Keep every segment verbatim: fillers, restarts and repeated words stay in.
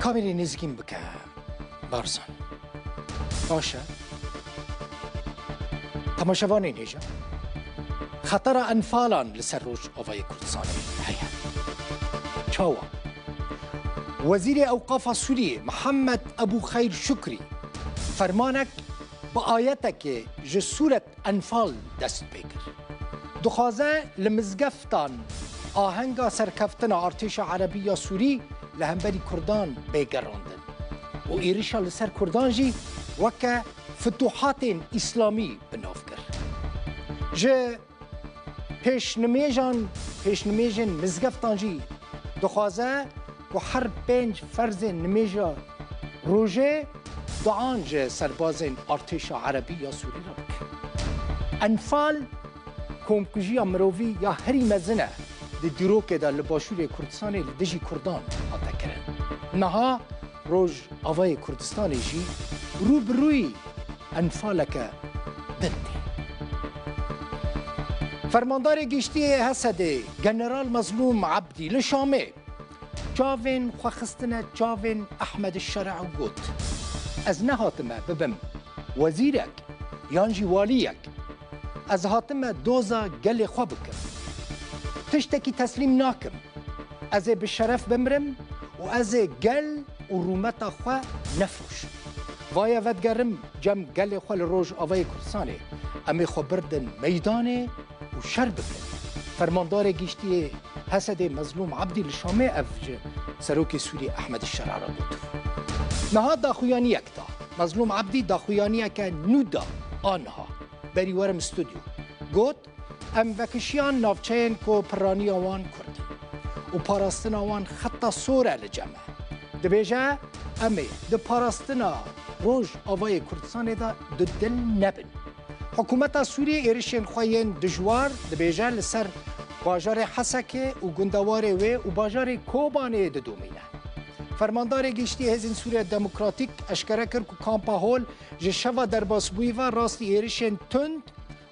Kamerê nêzikîn bike, Barzan. Baş e. Temaşevanên hêja. Xetera enfalan li ser Rojavayê Kurdistanê heye. Çawa? Wezîrê Ewqafa Sûriyê Mihemed Ebû Xeyr Şukrî fermanek bi ayetekê ji Sûret Enfal dest pê kir. Dixwaze li mizgeftan ahenga serkeftina artêşa erebî ya Sûrî li hemberî Kurdan bê gerandin û êrişa li ser Kurdan jî weke fituhatên îslamî bi nav kir. Ji pêşnimêjan, pêşnimêjên mizgeftan jî dixwaze ku her pênc ferzên nimêja rojê duan ji serbazên artêşa erebî ya Sûrî re bike. Enfal, komkujiya mirovî ya herî mezin e di dîrokê de li Başûrê Kurdistanê li dijî Kurdan hate kirin. Niha Rojavayê Kurdistanê jî rû bi rûyî enfaleke din tê. Fermandarê Giştî yê Hesedê, General Mezlûm Ebdî li Şamê çavên xwe xistine çavên Ehmed Şer'a û got, Ez nehatime bibim wezîrek yan jî waliyek. Ez hatime doza gelê xwe bikim. Tiştekî teslîm nakim. Ez ê bi şeref bimirim û ez ê gel û rûmeta xwe nefroşim. Vaye vedigerim cem gelê xwe li Rojavayê Kurdistanê. Em ê xwe birdin meydanê û şer bikin. Fermandarê Giştî yê Hesedê Mezlûm Ebdî li Şamê ev ji Serokê Sûrî Ehmed Şer'a re gotibû. Niha daxuyaniyek da. Mezlûm Ebdî daxuyaniyeke nû da aniha. Berî werim stûdyo. Got, Em vekişiyan navçeyên ku piraniya wan Kurd in û parastina wan xeta sor e li cem e. Dibêje, Em ê di parastina Rojavayê Kurdistanê de dudil nebin. Hikûmeta Sûriyê êrişên xwe yên dijwar dibêje li ser bajarê Hesekê û gundewarê wê û bajarê Kobanê didomîne. Fermandarê Giştî Hêzên Sûriya Demokratîk eşkere kir ku Kampa Hol ji şeva derbasbûyî ve rastî êrişên tund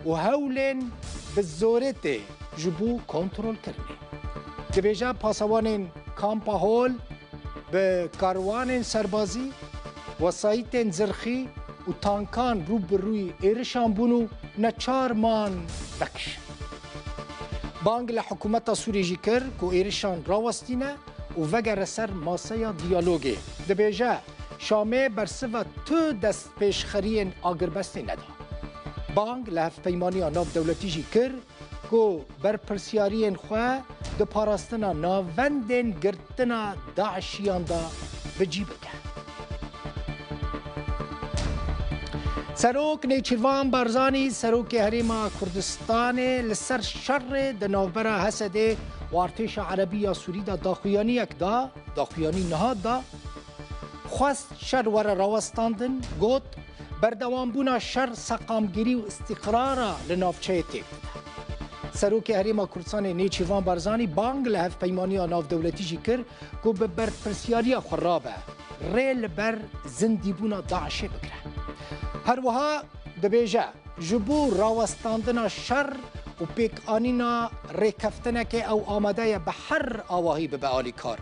û hewlên bi zorê tê ji bo kontrolkirinê. Dibêje pasewanên Kampa Hol bi karwanên serbazî, wesayîtên zirxî û tankan rû bi rûyî êrişan bûn û neçar man vekişin. Bang li hikûmeta Sûrî jî kir ku êrişan rawestîne û vegere ser maseya diyalogê. Dibêje, Şamê bersiva tu destpêşxeriyên agirbestê neda. Bang li hevpeymaniya navdewletî jî kir ku berpirsiyariyên xwe di parastina navendên girtina DAIŞiyan de bi cî bike. Serok Nêçîrvan Barzanî, Serokê Herêma Kurdistanê, li ser şerê di navbera Hesedê û artêşa erebî ya Sûrî de daxuyaniyek da, daxuyanî niha da, xwest şer were rawestandin, got, Berdewambûna şer seqamgirî û îstîqrara li navçeyê têk dide. Serokê Herêma Kurdistanê Nêçîrvan Barzanî bang li Hevpeymaniya Navdewletî jî kir ku bi berpirsiyariya xwe rabe, rê li ber zindîbûna DAIŞê bigire. Her wiha dibêje, Ji bo rawestandina şer û pêkanîna rêkeftinekê ew amade ye bi her awahî bibe alîkar.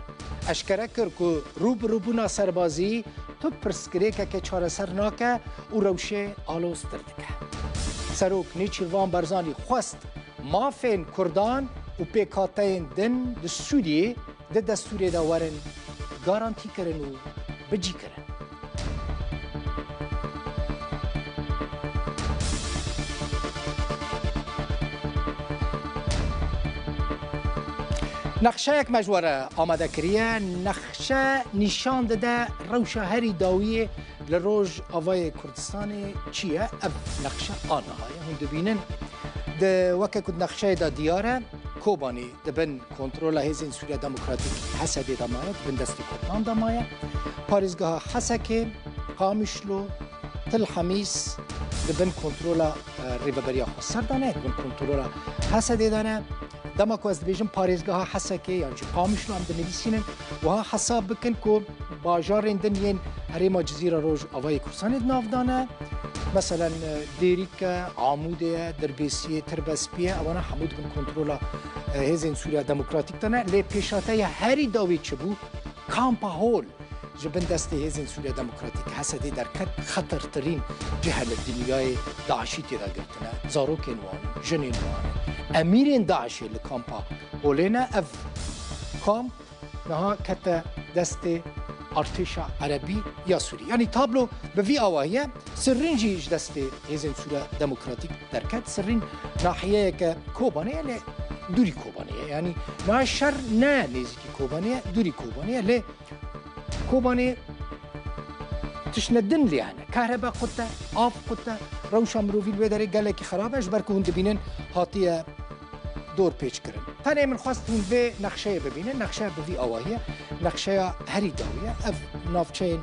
Eşkere kir ku rûbirûbûna serbazî tu pirsgirêkeke çareser nake û rewşê aloztir dike. Serok Nêçîrvan Barzanî xwest mafên Kurdan û pêkhateyên din li Sûriyê di destûrê de werin garantîkirin û bicîkirin. Nexşeyek me ji we re amade kiriye. Nexşe nîşan dide rewşa herî dawiyê li Rojavayê Kurdistanê çi ye. Ev nexşe aniha ye. Hûn dibînin, di, weke ku di nexşeyê de diyar e, Kobanî di bin kontrola Hêzên Sûriya Demokratîk, H S D'ê de maye, di bin destê Kurdan de maye. Parêzgeha Hesekê, Qamişlo, Til Hemîs di bin kontrola, e, Rêveberiya Xweser de ne, di bin kontrola H S D'ê de ne. Dema ku ez dibêjim parêzgeha Hesekê yan jî Qamişlo, em dinivîsînin, wiha hesab bikin ku bajarên din yên herêma Cizîra Rojavayê Kurdistanê di nav de ne. Meselen, e, Dêrîk e, Amûdê ye, Dirbêsiyê, Tirbespiyê, ewana hemû di bin kontrola, e, Hêzên Sûriya Demokratîk de ne. Lê pêşateya herî dawî çi bû? Kampa Hol. ji bin destê Hêzên Sûriya Demokratîk, H S D'ê derket, xetertirîn cih e li dinyayê DAIŞî tê de girtine. Zarokên wan, jinên wan, emîrên DAIŞê li kampa holê ne. Ev kamp niha kete destê artêşa erebî ya Sûrî. Yanî tablo bi vî awahî ye. Sirrîn jî ji destê Hêzên Sûriya Demokratîk derket. Sirrîn nahiyeyeke Kobanê ye, lê dûrî Kobanê ye. Yanî niha şer ne nêzîkî Kobanê ye, dûrî Kobanê ye. Lê Kobanê tiştine din lê hene. Kahrebe qut e, av qut e, rewşa mirovî li wê derê gelekî xerab e, ji ber ku hûn dibînin hatiye dorpêçkirin. Tenê min xwest hûn vê nexşeyê bibînin. Nexşeya bi vî awahî ye. Nexşeya herî dawî ye. Ev navçeyên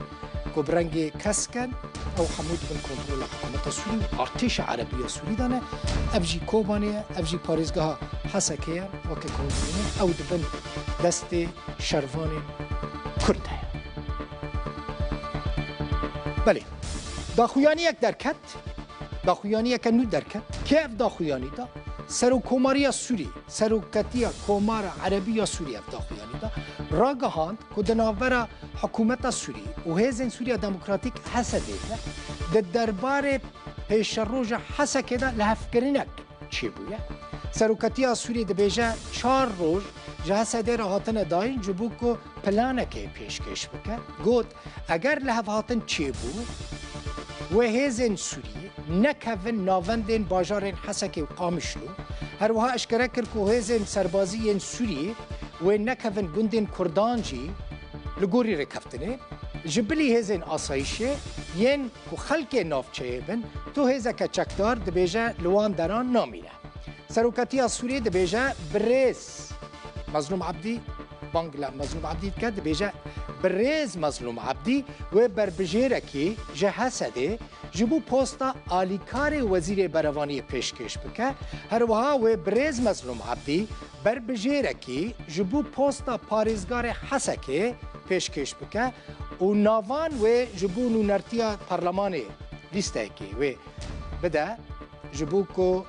ku bi rengê kesk in, ew hemû dibin kontrola hikûmeta Sûrî û artêşa erebî ya Sûrî de ne. Ev jî Kobanê ye, ev jî parêzgeha Hesekê ye. Weke ku hûn dibînin, ew dibin destê şervanên Kurd heye. Belê, daxuyaniyek derket, daxuyaniyeke nû derket. Kê ev daxuyanî da? Serokkomariya Sûrî, Serokatiya Komara Erebî ya Sûrî ev daxuyanî da. Ragihand ku di navbera Hikûmeta Sûrî û Hêzên Sûriya Demokratîk, H S D'ê de di derbarê pêşeroja Hesekê de lihevkirinek çêbûye. Serokatiya Sûriyê dibêje, çar roj ji H S D'ê re hatine dayîn ji bo ku planekê pêşkêş bike. Got, eger lihevhatin çêbû, wê hêzên Sûriyê nekevin navendên bajarên Hesekê û Qamişlo. Her wiha eşkere kir ku hêzên serbazî yên Sûriyê wê nekevin gundên Kurdan jî li gorî rêkeftinê. Ji bilî hêzên asayîşê yên ku xelkê navçeyê bin, tu hêzeke çekdar dibêje li wan deran namîne. Serokatiya Sûriyê dibêje birêz Mezlûm Ebdî, bang li Mezlûm Ebdî dike, dibêje birêz Mezlûm Ebdî wê berbijêrekî ji H S D'ê ji bo posta alîkarê wezîrê berevaniyê pêşkêş bike. Her wiha wê birêz Mezlûm Ebdî berbijêrekî ji bo posta parêzgarê Hesekê pêşkêş bike û navan wê ji bo nûnertiya parlemanê lîstekê wê bide, ji bo ku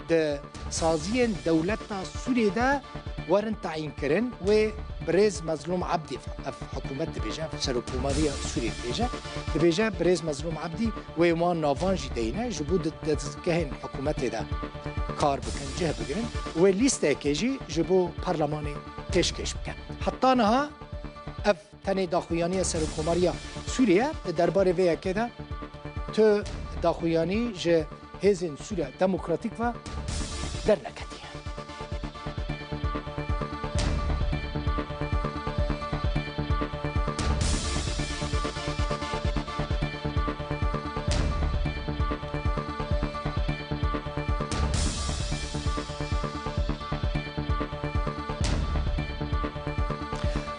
di saziyên dewleta Sûriyê de werin tayînkirin. Wê birêz Mezlûm Ebdî, ev hikûmet dibêje, ev serokkomariya Sûriyê dibêje, dibêje birêz Mezlûm Ebdî wê wan navan jî deyne, ji bo di dezgehên hikûmetê de kar bikin, cih bigirin. Wê lîstekê jî ji bo parlemanê pêşkêş bike. Heta niha ev tenê daxuyaniya Serokkomariya Sûriyê ye. Di derbarê vê yekê de tu daxuyanî ji Hêzên Sûriya Demokratîk ve derneketiye.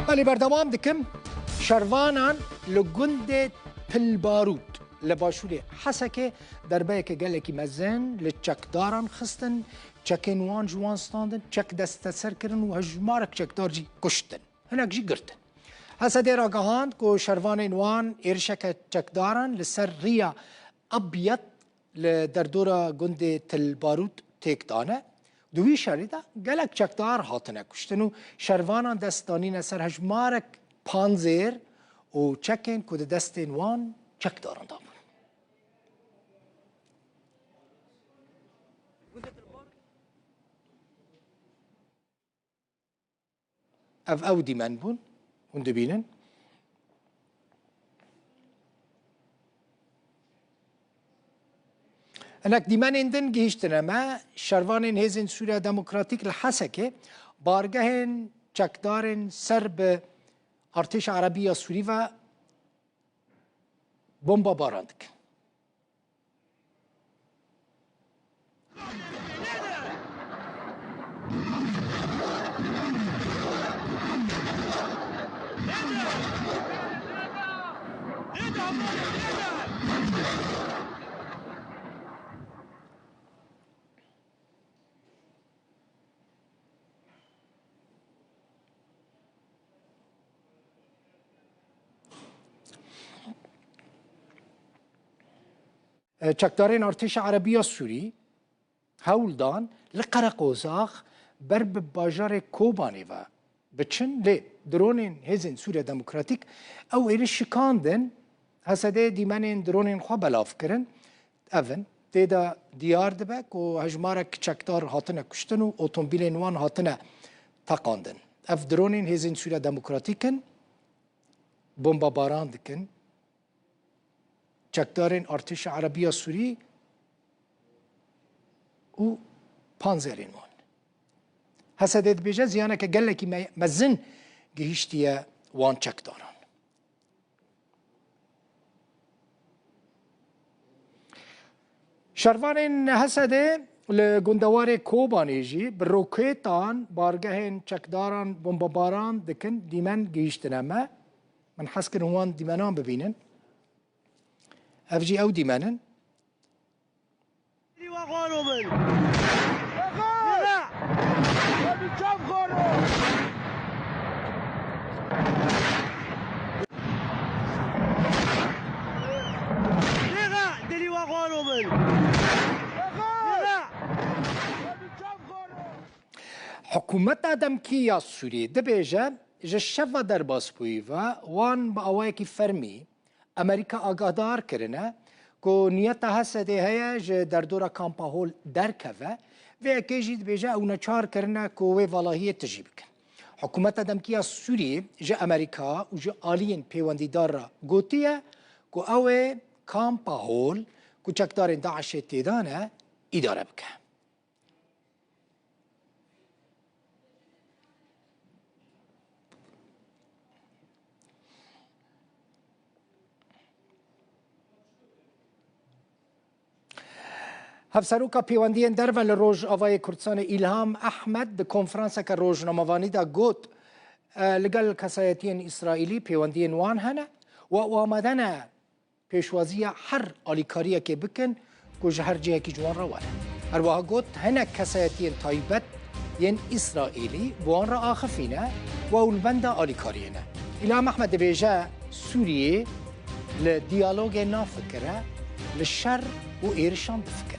Belê, berdewam dikim. Şervanan li gundê Til Barût li başûrê Hesekê derbeyeke gelekî mezin li çekdaran xistin, çekên wan ji wan standin, çek desteser kirin û hejmarek çekdar jî kuştin, hinek jî girtin. H S D'ê ragihand ku şervanên wan êrişeke çekdaran li ser riya Abyad li derdora gundê Til Barût têk dane. Di wî şerî de gelek çekdar hatine kuştin û şervanan dest danîne ser hejmarek panzêr û çekên ku di destên wan çekdaran de bûn. Ev ew dîmen bûn, hûn dibînin. Hinek dîmenên din gihîştine me, şervanên Hêzên Sûriya Demokratîk li Hesekê bargehên çekdarên ser bi artêşa Erebî ya Sûrî ve bomba baran dikin. Çekdarên Artêşa Erebî ya Sûrî hewl dan li Qereqozax ber bi bajarê Kobanê ve biçin, lê dronên Hêzên Sûriya Demokratîk ew êrîş şikandin, H S D dîmenên dronên xwe belav kirin. Ev in, tê de diyar dibe ku hejmarek çekdar hatine kuştin û otomobîlên wan hatine teqandin. Ev dronên Hêzên Sûriya Demokratîk in, bombebaran dikin. Çekdarên Artêşa Erebiya Sûrî û panzerên wan. H S D dibêje ziyaneke gelekî me-, mezin gihîştiye wan çekdaran. Şervanên H S D li gundewarê Kobanê jî bi roketan bargehên çekdaran bombebaran dikin, dîmen gihîştine me. Min hez kirin wan dîmenan bibînin. Ev jî ew dîmen in. Hikûmeta demkî ya Sûriyê dibêje, ji şeva derbasbûyî ve wan bi awayekî fermî Amerîka agahdar kirine ku niyeta H S D heye ji derdora Kampa Hol derkeve, vê yekê jî dibêje ew neçar kirine ku wê valahiyê tijî bikin. Hikûmeta demkî ya Sûriyê ji Amerîka û ji aliyên pêwendîdar re gotiye ku ew ê Kampa Hol ku çekdarên DAIŞê tê de ne, îdare bike. Hevseroka Pêwendiyên Derve li Rojavayê Kurdistanê Îlham Ehmed di konferanseke rojnamevanî de got, e, li gel kesayetiyên Îsraîlî pêwendiyên wan hene û ew amade ne pêşwaziya her alîkariyekê bikin ku ji her cihekî ji wan re were. Her wiha got, hinek kesayetiyên taybet yên Îsraîlî bi wan re axifîne û ew li benda alîkariyê ne. Îlham Ehmed dibêje, Sûriyê li diyalogê nafikire, li şer û êrişan difikire.